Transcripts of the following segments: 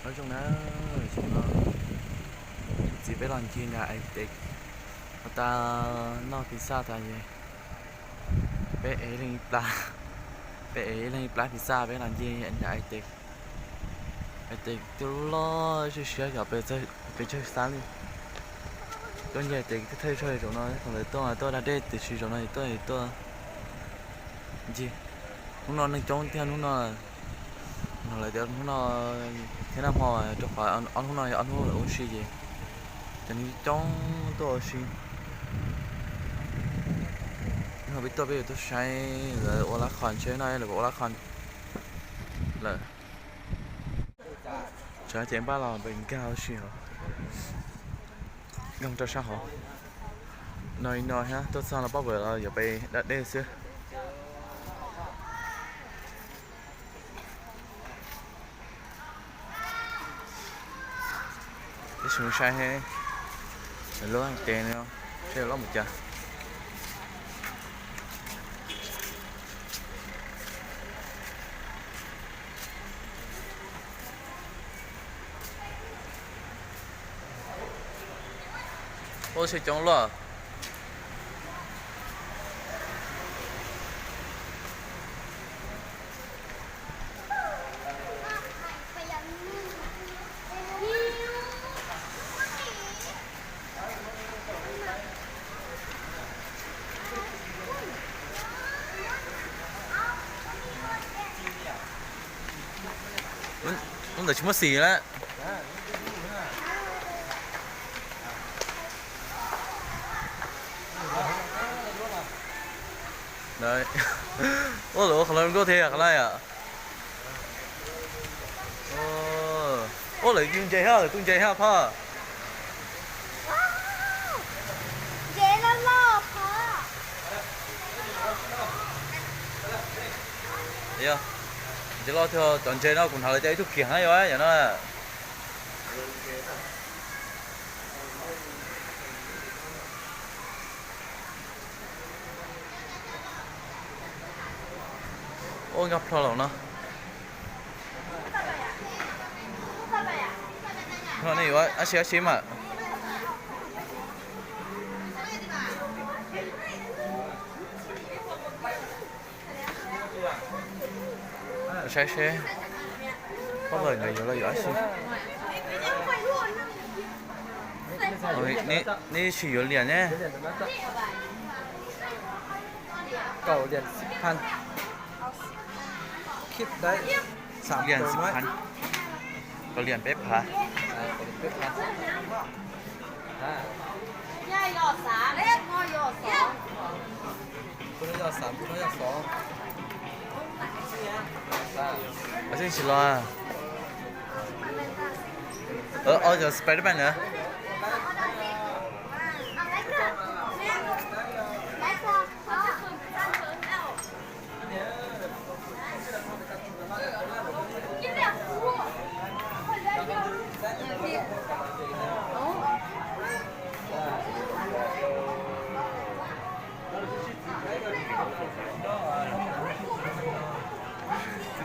Nyob zoo na, zaum no txiv peb los ncig nram Aitev, ua tas noj pizza tas ces peb ev leej ib plab, peb ev leej ib plab pizza peb los ncig nram Aitev. Aitev twb loj siab siab yog pes tsawg xab li. Tuaj ncig Aitev thawj zaug zaum no, thaum lawv tuaj tuaj da dej tiam sis zaum no tuaj tuaj ncig. Hnub no neeg coob thiab hnub no, no lawv tias hnub no thiab nag hmo rau qhov ob hnub no yog ob hnub lawv ua si ces cov neeg coob tuaj ua si. Hnub no peb tuaj peb yuav tuaj saib lawv ua lab khos, ntshe no lawv ua lab khos lawm. Tsam ces npaj los npaj nkag ua si hov, nkag rau sab hov. No li no thiab, tuaj txog los pab pam los yuav pem da dej xwb. Tab sis mus saib lub Aitev no seb loj mus cas. Ua si coob luaj. Lub ntawd tsis muaj xim lawm. Ua lawv ua qhov lawv nkauj thiab qhov lawm yom. Ua lawv tus ntses thiab, lawv tus ntses thiab phaj. Ntses loj thiab, cov ntses no kuv hnov lawv tias ib tug kiag na yom, yom no. Ua nkag plho los no. No nej yuav dab tsi dab tsi mas. Saib seb pab pam nkawd yuav los yuav dab tsi. Nej tsis yuav liam ne. Kaum liam xib phan. Khib dawb. Liam xib phan. Kaum liam peb phav. Tsis los. Cov Spiderman na.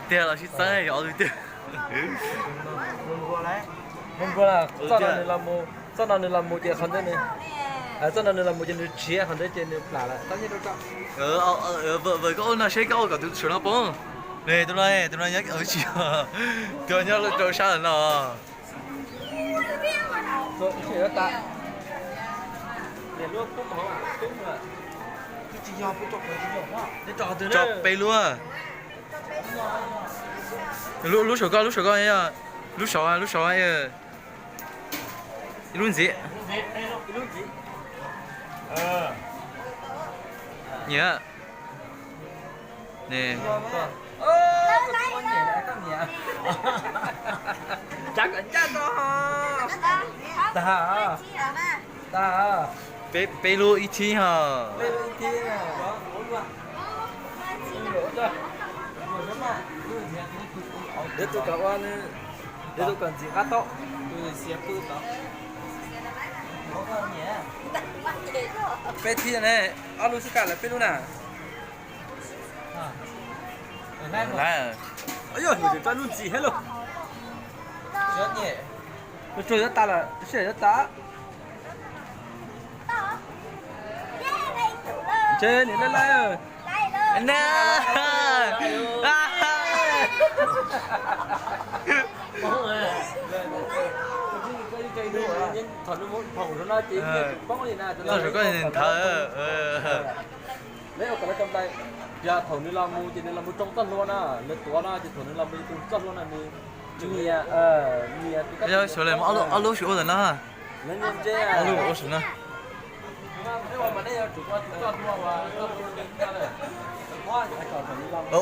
Tiag los sib txeeb yog ob tug tiag. Txoj no nws los mus ces qhov ntawd nws, txoj no nws los mus ces nws tshiav qhov ntawd ces nws plam lawm, tab nyob rau tso. Koj ua no seb koj ua kom tus saum no poob. Ne tus no, tus no nyob tsis, tus no nyob rau sab no. Tso peb lub. Lub saum koj, lub saum koj, lub saud, lub saud. Ib lub ntxiv. Nyiam ne. Tag, tag. Peb, peb lub ib thib ho. Yuav tus kom ua, yuav tus kom ntxim qab tau. Peb thib ne, ob lub xwb, kam lawv peb lub na. Lawv, yog lub ntxim thiab lauj. Tsuag yuav tas lawm, sij hawm yuav tas. Ntshe niam laib laib. Na. Txog koj nthawv. Yog thaum nws los mus ces nws los mus tsoo txoj hlua na, lawv tuav no ces thaum nws los mus ces tus txoj hlua no nws nyias, nyias tus kab. Yog xyov lawv muab ob lub, ob lub sim ua ntawm no. Ob lub ua sim no.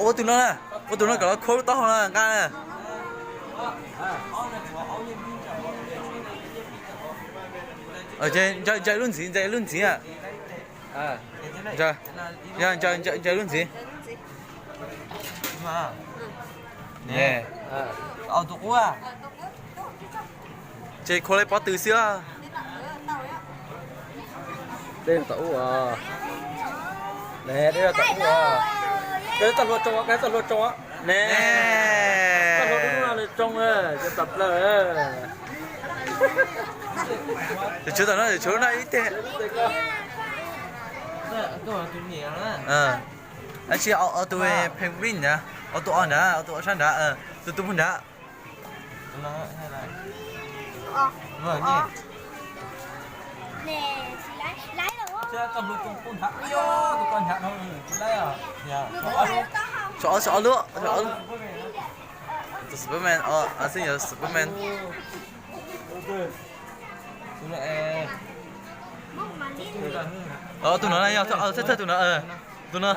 Ua tus no na, ua tus no kom los khua lub taub hau no nqa na. Ces ncaws ib lub ntxiv, ncaws ib lub ntxiv. Ncaws, ncaws lub ntxiv. Ces khua li pob tw xwb. Dej tom ub os. Ne, dej tom ub os. Dej txoj hlua tsoo, dej txoj hlua tsoo. Ne, txoj hlua dub no nws tsoo, ces tawm plaws. Tus tshuav tom no, tus tshuav lub no ib teg. Ab tsi, ob tug pheej vij nrad, ob tug ob nrad, ob tug ob sab nrad, tus tus pug nrad. Tso ob, tso ob lub, tso ob lub. Superman, I think yog Superman. Tus no na, yog thawj thawj tus no, tus no.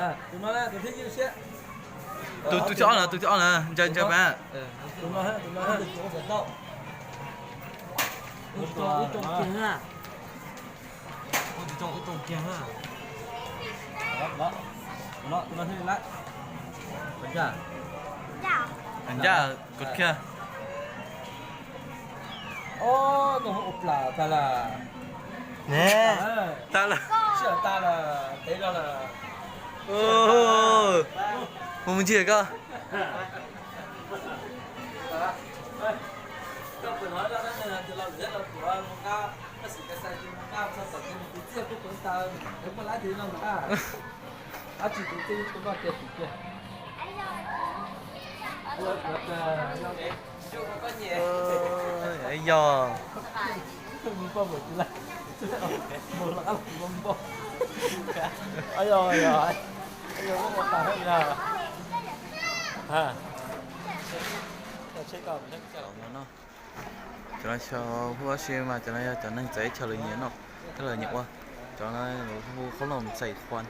Tus thib ob na, tus thib ob na, ncaws ncaws mas. Ncaj kod kiag. Ob, koj ua plam tag lawm. Ne, tag lawm. Sij hawm tag lawm, tev zog lawm. Mus mus ntsia koj. Yog. Cov no xyov hu ua si mas cov no yog cov neeg txawv chaw lawv nyiam noj thiab lawv nyiam ua. Cov no hu qhob noom ntxais qhuas.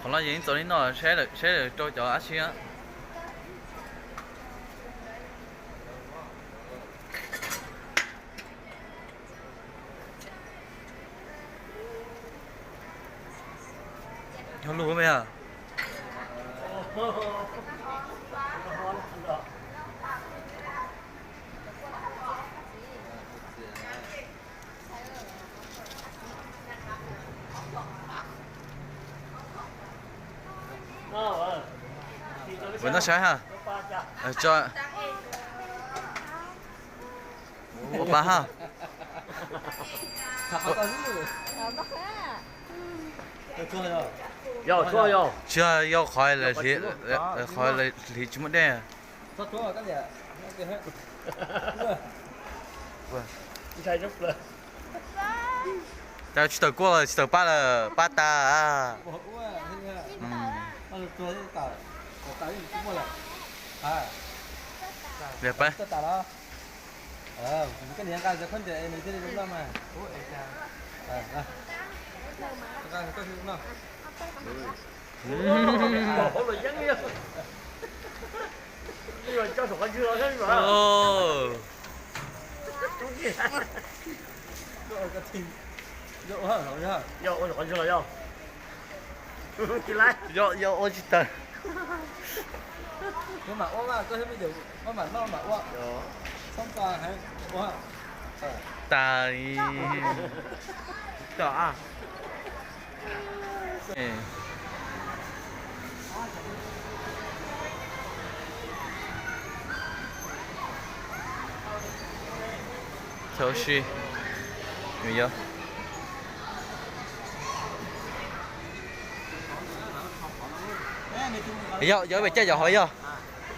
Qhov no yeej txaus li no, saib lawm rau cov ab tsi. Nyob lub me a. Ua noj saib ha. Ua pa ha. Tsis yog qhov, qhov hliv tsis muaj dej. Cas tsis tawm kuaj los tsis tawm paj lawm, paj tas. Liam pab. Yog ua tsis tawm. Koj mam ua mas, koj thiab me nyuam koj mam noj mam ua. Xoob tas heev ua. Tas li. Tom a. Thov si. Yog, yog, yog pem caij cov hov yog.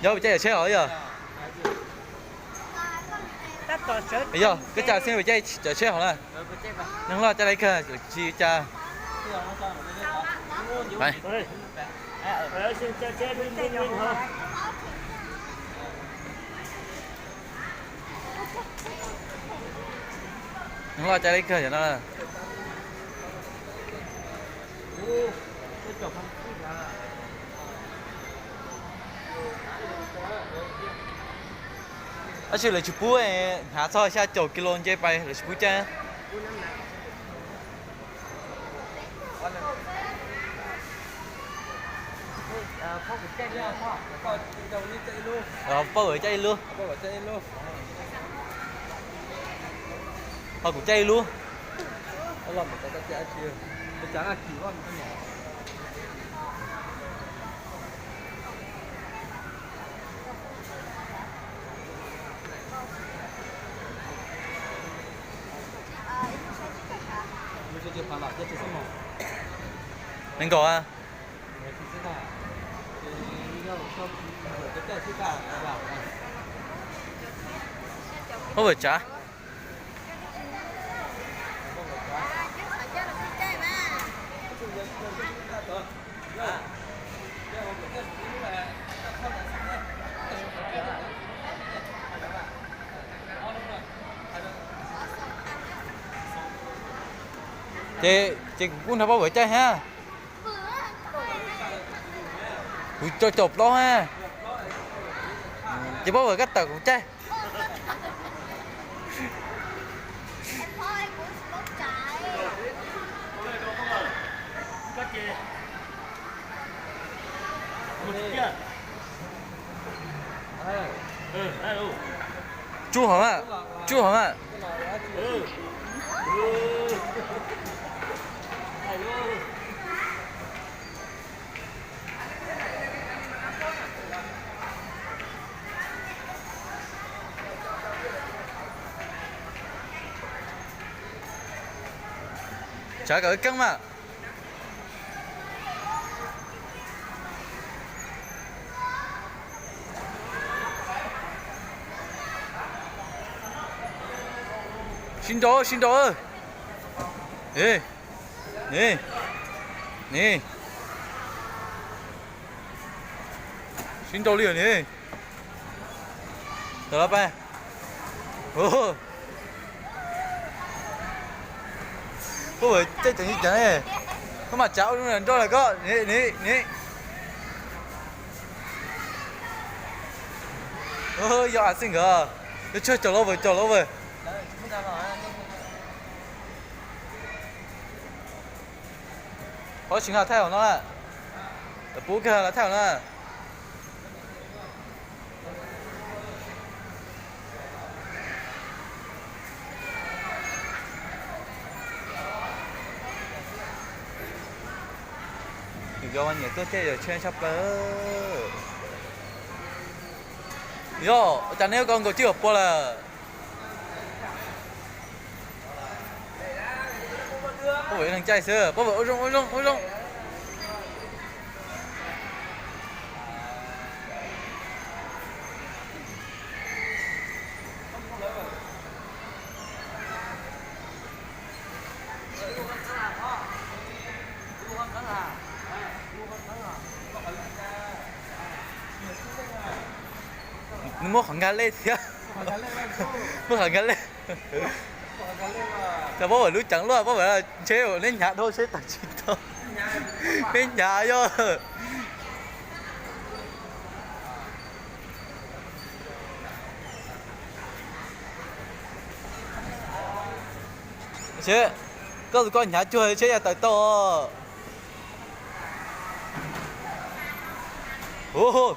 Yog pem caij cov tsheb hov yog. Yog, koj cas xij pem caij cov tsheb hov na. Neeg loj caij laib kawg, tsis cas. Neeg loj caij laib kawg yom no. Tab sis lawv tsis pub, hnyav txog xya caum kis lus nce pais lawv tsis pub caij. Pab caij ib lub. Ho kuv caij ib lub. Nees nkaum a. Pab vawm tsav. Ces, ces kuv kuj nrog pab vawm caij thiab. Kuv caum plaub ha. Ces pab vawm koj tawm kuv caij. Tsuj hov mas, tsuj hov mas. Tsav kom wb keeb mas. Sib nraus, sib nraus. Ni, ni, sib nraus li ni. Tawm los pab. Pab vawm caij tseem li cas ne. Koj mas tsav ua zoo nrog lawm koj, ni, ni, ni. Yog a xij nkawd, yog tshuaj cog lov vawm, cog lov vawm. Qhov tsis nqa thaij hauv no na. Lawv pub kiag lawv thaij hauv na. Yus cov mas nyiam tuaj caij yawm tsheb tshaj plaws. Yog, ua cas neb ko nkaus cwj hauv pua lawm? Pab vawm ib leeg caij xwb, pab vawm ua zoo, ua zoo, ua zoo. Nws muab qhov nkag lej thiab. Muab qhov nkag lej. Cas pab vawm lub ceev luaj, pab vawm ntshe neb hnyav dhau seb tag tsis tau. Neb hnyav yog. Seb, koj tus koj hnyav cuag seb yog tawm tau. Nrog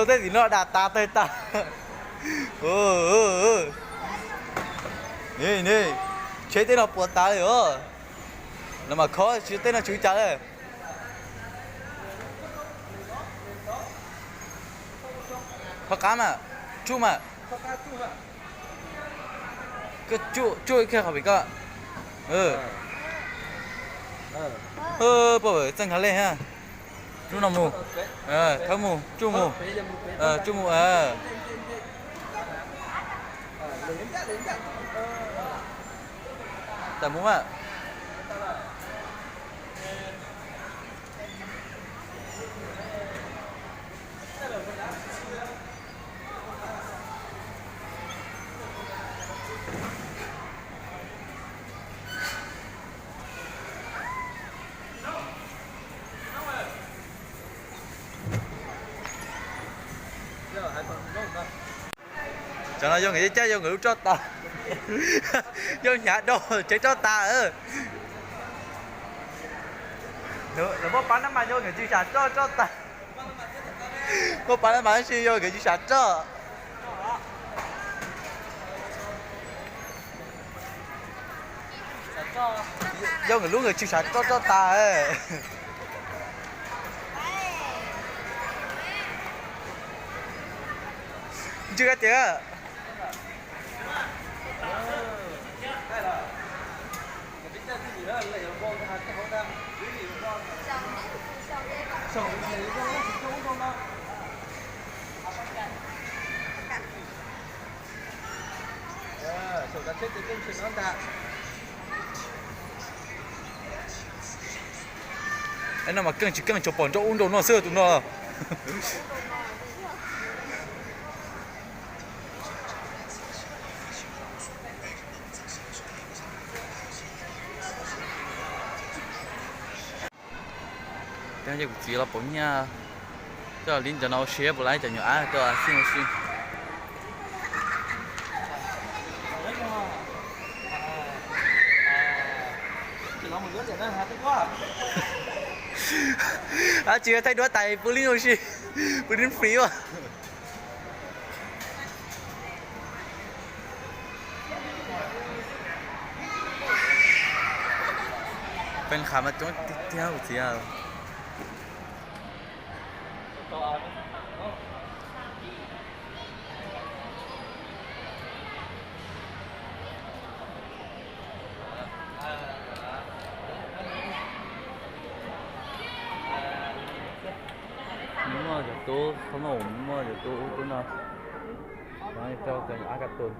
tej tim no dag tas tawg tas. Tsheb tej no puas tas li os. Los mas khob tsis tej no tsis ua cas li. Khob qab mas, tsuj mas. Koj tsuj, tsuj ib qho pem koj. Poj txawj nkhav lej ha. Tsuj no mus. Thawb mus, tsuj mus. Tsuj mus. Tawm mus mas. Tsam no yog nkawd caj yog nkawd lub roj tas. Yog hnyav dau tsev roj tas. Lawv muab pab nab mas yog nkawd tsis sam roj, roj tas. Muab pab nab mas tab sis yog nkawd tsis sam roj. Yog nkawd lub nkawd tsis sam roj, roj tas. Ntswg tias No mas keej tsis keej tsuas pom nrau ub nrau no xwb tus no. Kuv txiv los pauv nyiaj, coj li ntawd no ua si puas laib cov nyuam ab tuaj xij ua si. Ab tsis thaij duab tais pw lib ua si, pw lib free as. Fan club mas coob tiag tiag kuv txiv. Muaj cov tub, muaj cov tub ub tub no, rau cov ab kas tus.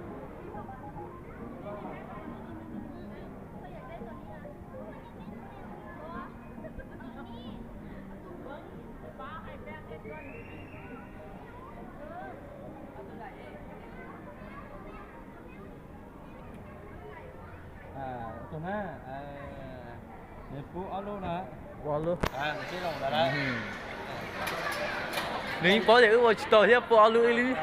Tus na, nws pub ob lub na. Pub ob lub. Nws yeej paub tias wb ua tsis tau thiab pub ob lub ib lub.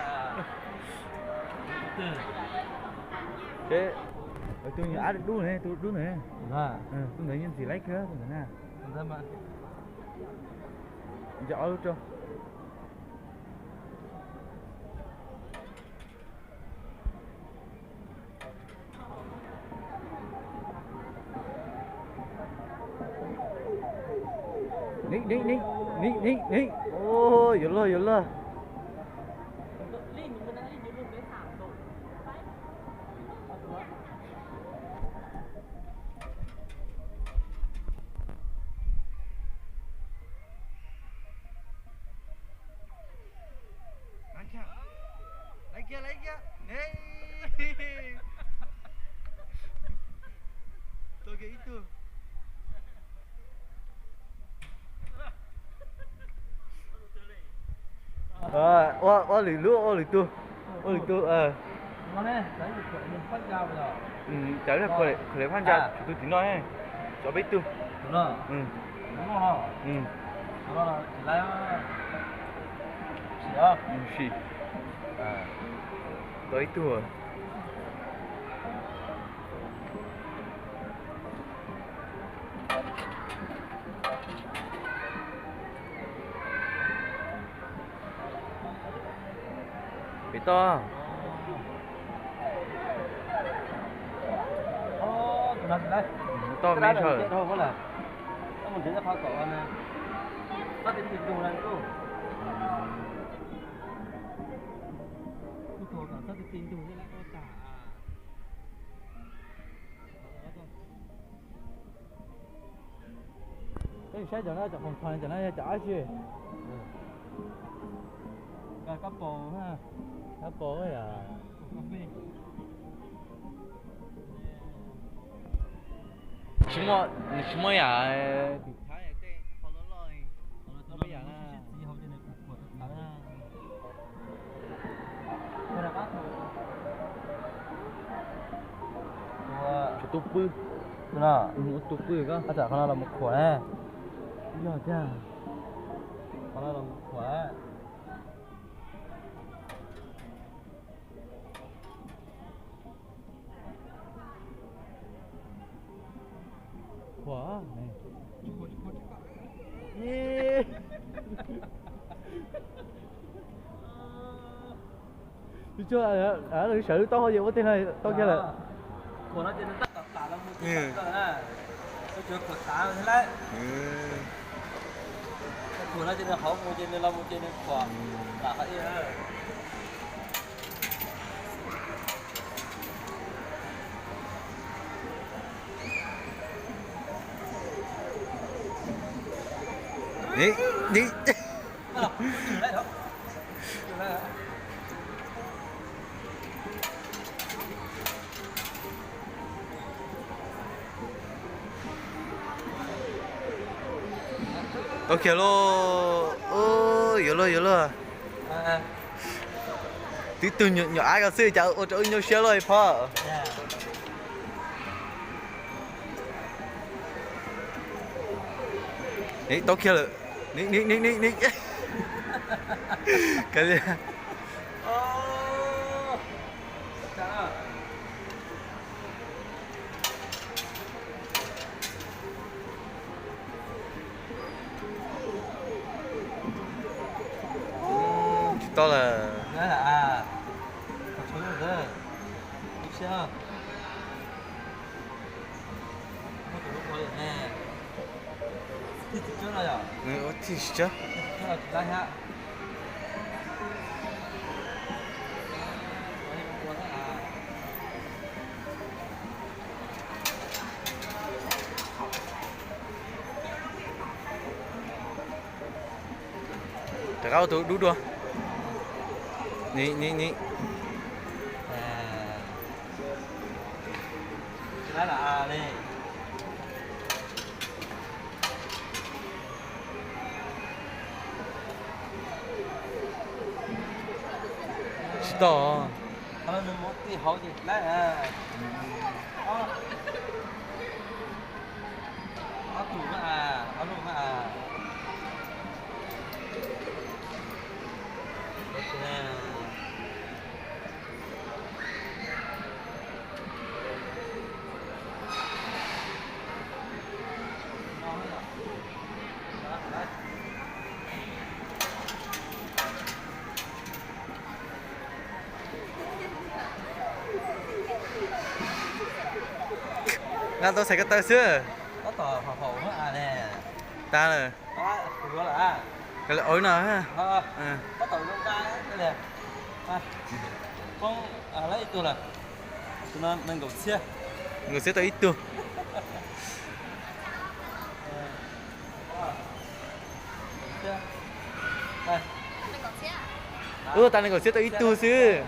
Tus ab dub ne, tus dub ne. Tus ntawd yeej ntxim laib kawg tus ntawd na. Ncaws ob lub rau. Ni ni ni ni ni ni. Yuav luag yuav luag. Laiv kiag, laiv kiag, ne. Tua kiag ib tug. Ua, ua lwm lub, ua lwm tug. Ua lwm tug. Cawv khuam liam phab ntsa, tshuav tus tim no, tshuav peb tug. Sim. Tua ib tug. Toj. Toj me ntshawm. Peb saib cov no, cov khoom khoom cov no yog cov dab tsi? Kab paus, kab paus yom. Tsis muaj, nws tsis muaj yam tim Thaib tej qhov loj loj, muaj yam na. Tshuav tus pw. Tus pw ko. Qhov no los mus khuam na. Yog tiag. Qhov no los mus khuam. Khuam. Sawv lub taub hau ces ua tej no tau kiag lawm. Tau kiag lauj. Yuav luag, yuav luag. Twb tug nyuam ab ko xwb cas ua rau wb nyuaj siab luaj ib phab. Tau kiag lawm. Ni ni ni ni ni. Kav liam. Tsis tau lawm. Ua tij tsis tsawg. Rov qab ua tus dub dua. Ni ni ni. Tsis tau. Nqa tau xaiv ko taw xwb. Tag lawm. Kav liam, ua no. Nkaum txhiab tau ib tug. Ua tas nees nkaum txhiab tau ib tug xwb.